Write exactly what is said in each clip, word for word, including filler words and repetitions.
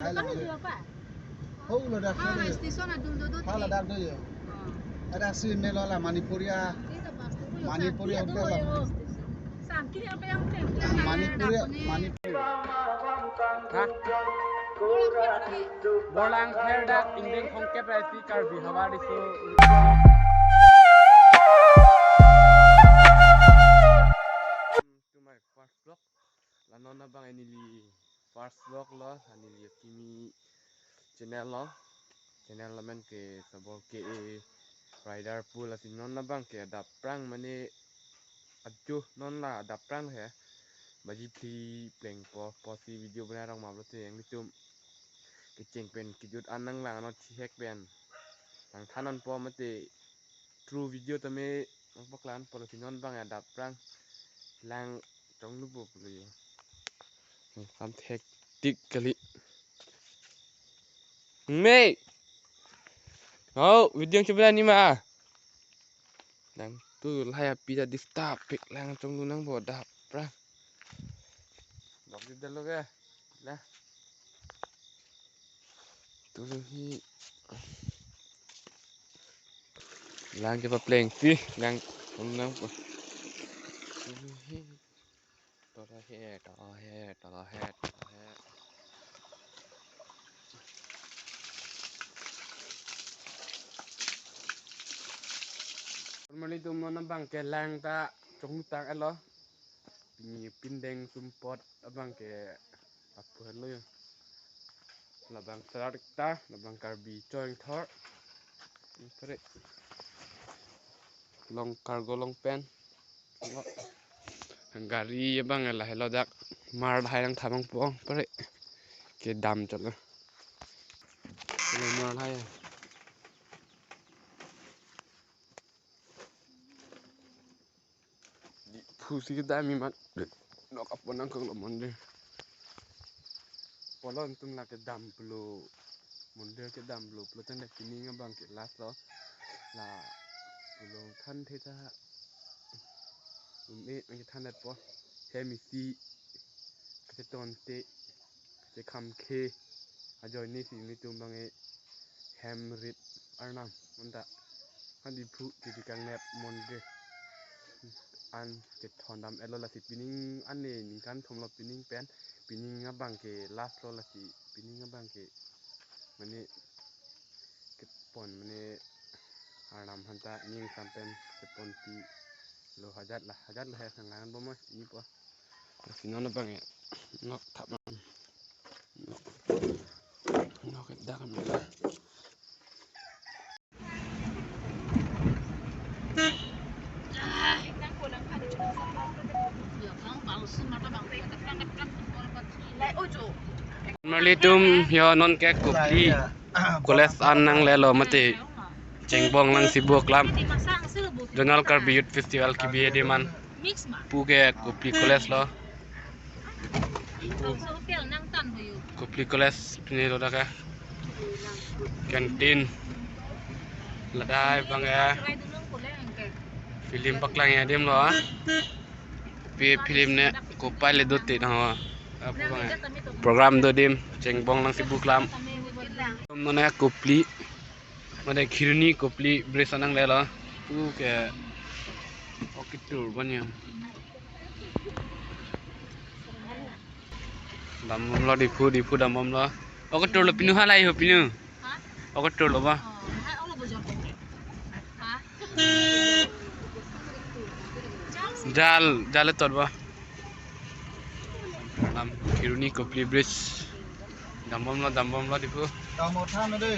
Kan dua, Pak? Oh, lo dak. Ah, station adul do do. Hala dak do yo. Ah. Ada si melo la Manipuria. Sita pas tu. Manipuria hotel la. Sam kiri apa yang pen? Manipuria, Manipuria. Ha? Borlang her dak ingdeng khongkep ra isi Karbi havar diso. To my first vlog. La non abang neli first vlog lo, neli kimi channel lo. Channel amen ke Sabor K A Rider pu, lasi non abang ke adap prang mane ajo non la adap prang he. Baji phli plengpo, pusi video bana rong mablo te yang litum. Kecheng pen kejut an nanglang non chihek pen. Nangthan nonpo mate true video tame nangpaklang po, lasi non abang adap prang lang chonglupo pulo yo. Sam thek tik kali. Me. Oh, video coba ni ma. Nang tu lahai api ta disturb pik lang chonglu nang bo adap prang. Bok di dalo ke. Lah. Tu hi. Lang ke papleng si, lang, lang po. Tolo he, tolo he, tolo he, tolo he. Normally tu non abang ke lang ta chongtang elo. Pini pindeng sumpot abang ke apu helo yo. Labang selar ta, labang Karbi choing thor. Pare. Long cargo long pen. Gari abang la helo dak. Mar hai lang thamang pong pare. Kedam chalo. Mar hai. Diphu si kedam imat. Nok apon nangkok lo mondir. Pulo nelitum la kedam pulo. Mondir kedam pulo. Pulo tangte pining abang ke last lo. La pulo than theta. Um e nang than det po. Hem isi. Kacheton te. Kachekham khe. Ajoine si nelitum abang e hem rit arnam anta. Hadi phu titi kangnep mondir an chethondam elo, lasi pining ane ningkan thomlo pining pen, pining abang ke last lo, lasi pining abang ke mane kepon mane arnam hanta ning sampen keponpi lo hajat la, hajat la he sangan bo mo ini po. Lasi non abang e nok thap. Nok. Nok dak kami. Normally tum yo non ke Kopili college an nanglelo mate chengbong lang si buk lam. Zonal Karbi Youth Festival kebi adim an. Pu ke Kopili college lo. Kopili college pine lo dak ke. Canteen. Ladak abang ke film paklang adim lo. Pi film ne kopai le do te na ho. Apa abang ke? Program do adim chengbong lang si buk lam. Tum non ke Kopili. Mane Kheroni Kopili bridge an nanglelo. Pu ke oke tour banyak. Dambom lo Diphu, Diphu dambom lo. Oke tour lo pinu halai ho pinu. Oke tour lo ba. Jal, jal tot ba. Lam Kheroni Kopili bridge. Dambom lo, dambom lo Diphu. Dambom than deh.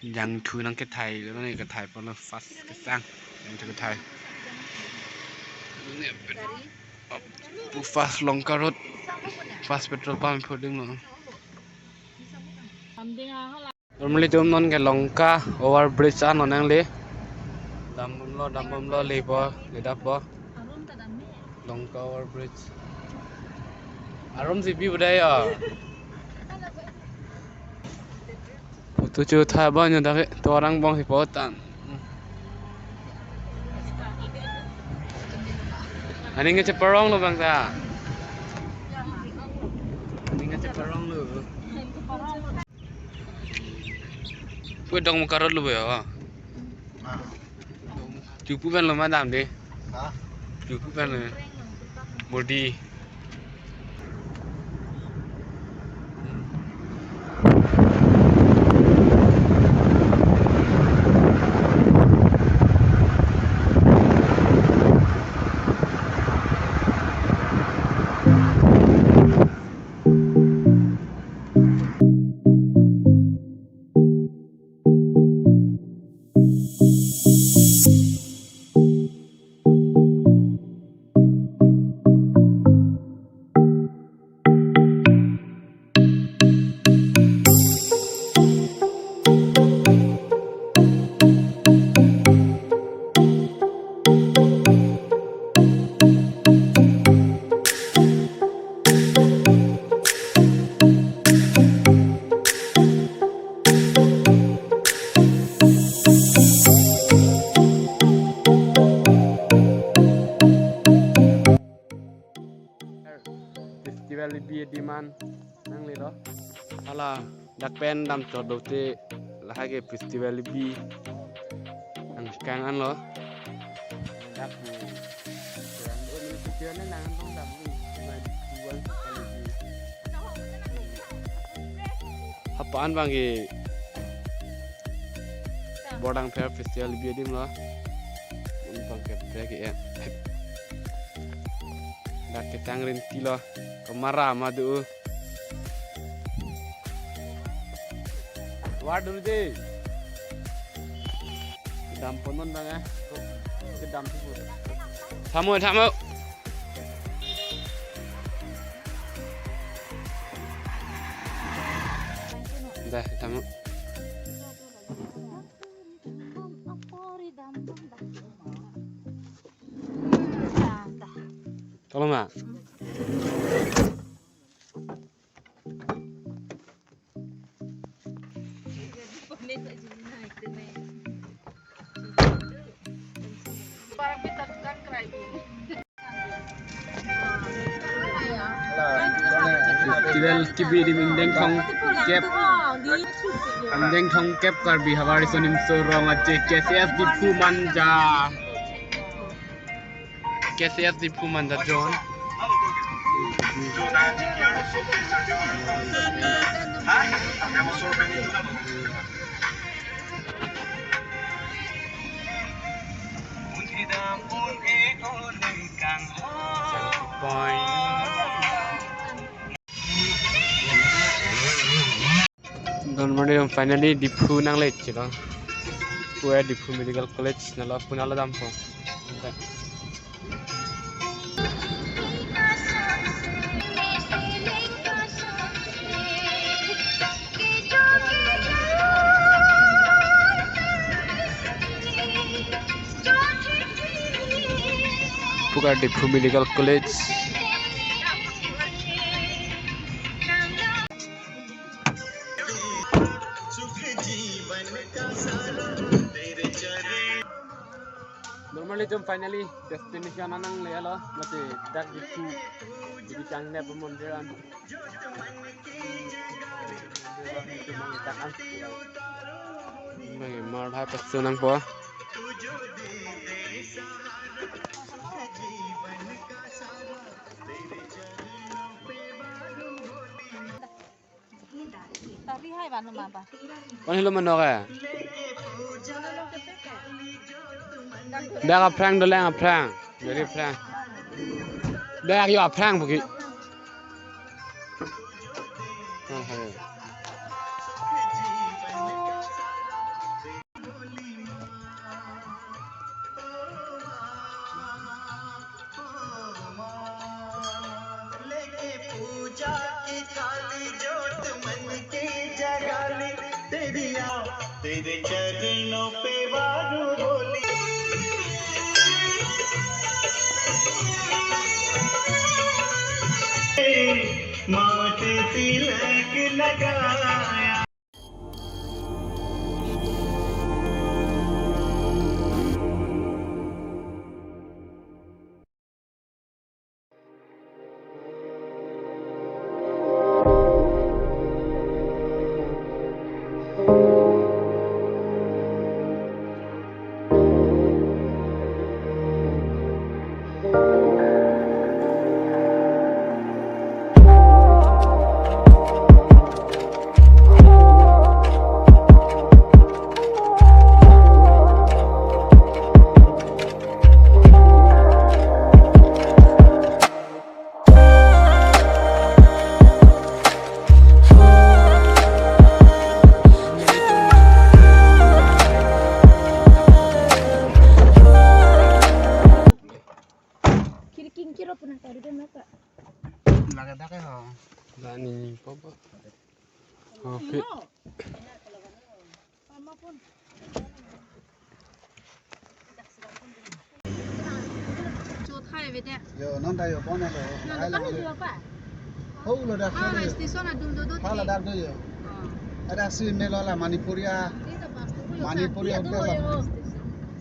Jangthu nang kethai lo, nang kethai pon lo first kesang. Jangthu kethai. Pu first Lanka road. First petrol pump phodim lo. Normally tum non ke Lanka over bridge an non nangle. Dambom lo, dambom lo, lepo, ledappo. Lanka over bridge. Arum si pi budaya. Utu chu tha ba nyo dak to orang bong si potan. Aning kacheparong lo bang ta. Aning kacheparong lo. Pu Dongmukak road lo bo ya. Chupu pen lo madam de. Ha? Chupu pen lo. Modi. Festival bi demand nanglelo. Hala dak pen damchot dote lahai ke festival bi nangkang anlo. Dak, eh, kurang dua menit festival nang nang dam ni, cuma dua kali di. Hapan bang ke Bordang Fair Festival bi adim lo. Un bang ke break ya. Dak ketang rinti lo. Kemara madu. War dulu deh. Kedam ponon bang ya. Kedam tu. Tamo, tamo. Dah, tamo. Tolong, Mak. Festival kebi adim ingdeng thomkep, ingdeng thomkep Karbi Havar Riso Nimso Rong Aje K C S Diphu Manja. K C S Diphu Manja Zone. Point. Don Mario finally Diphu nangle chilo. Kue Diphu Medical College nalo punalo dampo. Puka Diphu Medical College. Normally jom finally destination anang le alo, mate dak Diphu, jadi Changnep mondir an. Bagi mar hai pasu nangpo. Tari hai banu maba. Kon hilo mano ka? Dak aphrang dolang aphrang. Dari aphrang. Dak yo aphrang buki. Oh, hai. लेके पूजा की काली जोत मन की जगा ली, तेरी आ, तेरे चरणों पे वारू बोली। माथे तिलक लगाया। Khirki kiro puna kari dun napa? Lage dak ho. Dani papa. Oke. Chot hai bete. Yo, non ta yo, pon lo. Non ta pon lo pa. Ho lo dak. Ah, hai station adul do do. Hala dak do yo. Ah. Ada si melo la Manipuria. Manipuri hotel lo.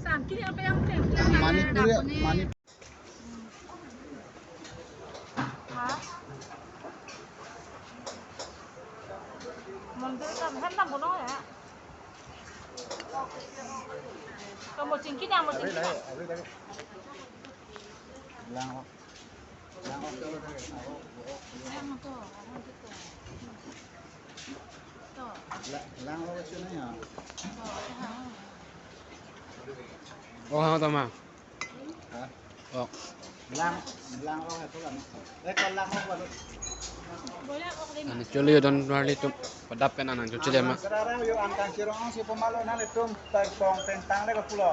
Sam kiri apa yang tem? Manipuria, Mani- हाँ। मंदिर का हम ना बोलो है। तो मोचिंकी ना मोचिंकी ना। Oh, hang tama. Ha? Oh. Lang, lang, oh, ito lang. Eh, ko lang, oh, walo. Ano, chuli yo don marli tum padap pen anang chuchi dema. Sarara yo angkang chirong si pamalo na le tum pagpong pentang le ko pulo.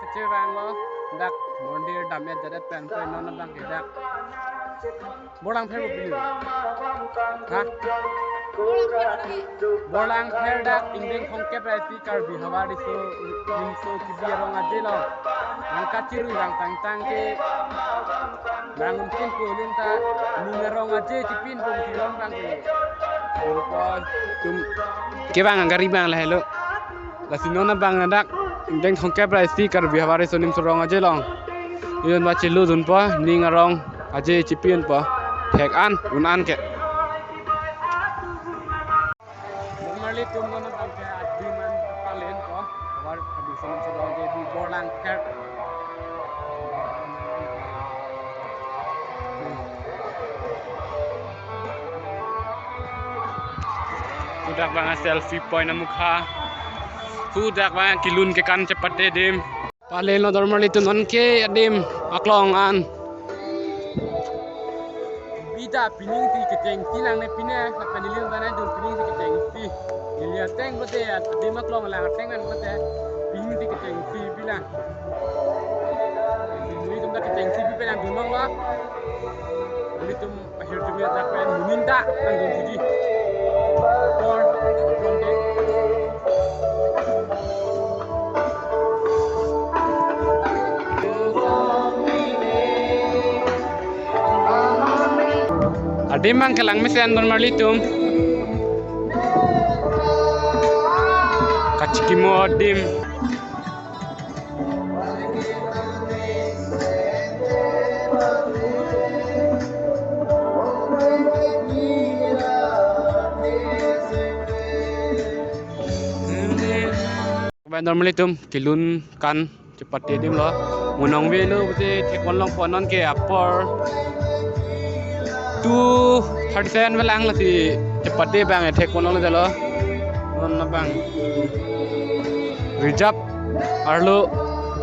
Kachevang lo, dak mondir dam-et jadet pen pen non abang ke dak. Borlangpher bo pini. Ha? Borlangpher dak ingdeng thomkep ra isi Karbi Havar Riso Nimso Kibi arong aje lo. Nangkachirui vang tangtang ke nang un pinpo, nang ta ning arong aje chipinpo si non abang ke. Tum, kevang gari abang lahelo. Lasi non abang dak ingdeng thomkep ra isi Karbi Havar Riso Nimso arong aje along. Yun ba chiludunpo, ning arong aje chipinpo. Thek an, un an ke. Marli tum non abang ke adim an palen ko. Havar Riso Nimso arong aje di Borlangpher. Hudak abang selfie point amukha. Hudak abang kelun kekan chepate adim. Palen lo dormarli tum non ke adim aklong an. Bida pining si kechengsi lang ne pine, lapen neli un ta nangdun pining si kechengsi. Neli ateng kote, adim aklong lang ateng an kote, pining si kechengsi bilang. Nelitum ta kechengsi bi pen nangdun long ba. Nelitum ahirjume adak pen munin ta nangdun thuji. Por, from the Adim abang kelang mesen dormarli tum. Kachikimo adim. Abang dormarli tum kelun kan chepate adim lo. Mo nangvelo pusi thekpon longpo, non ke apor two thirty seven velang lasi chepate abang thekpon longlo jalo. Non abang reserve arlo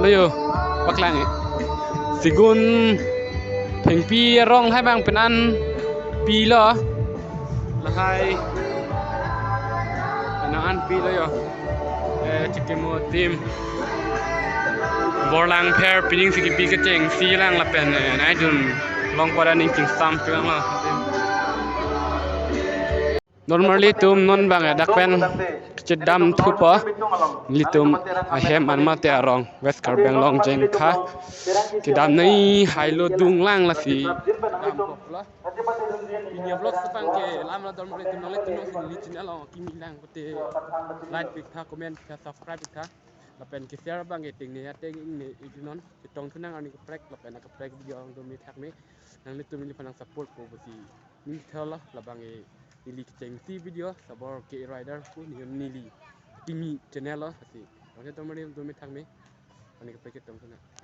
lo yo paklang e. Sigun thengpi arong lahai abang pen an pilo. Lahai pen an pilo yo. Eh, chikimo adim. Borlangpher pining si kibi kechengsi lang lapen, eh, nangdun long pada ning chingsam chungang lo. Dormarli tum non abang adak pen kachedam thupo. Nelitum ahem an mate arong West Karbi Anglong Jengkha kedam nai hailo dung lang lasi. Pini vlog si abang ke lam lo dormarli tum, nonglitum nangsi neli channel along kimi lang kote like piktha, comment piktha, subscribe piktha. lapen ke-share abang ke tengne ateng ingne iknon, chetong thunang arni kaprek lapen akaprek video along do me thak me. Nanglitum neliphan nang support po pusi ning thelo, labang ke neli kechengsi video, Sabor K Rider pu neli, neli kimi channel lo, lasi. Tong chetong arni do me thak me. Arni kaprek chetong thunang.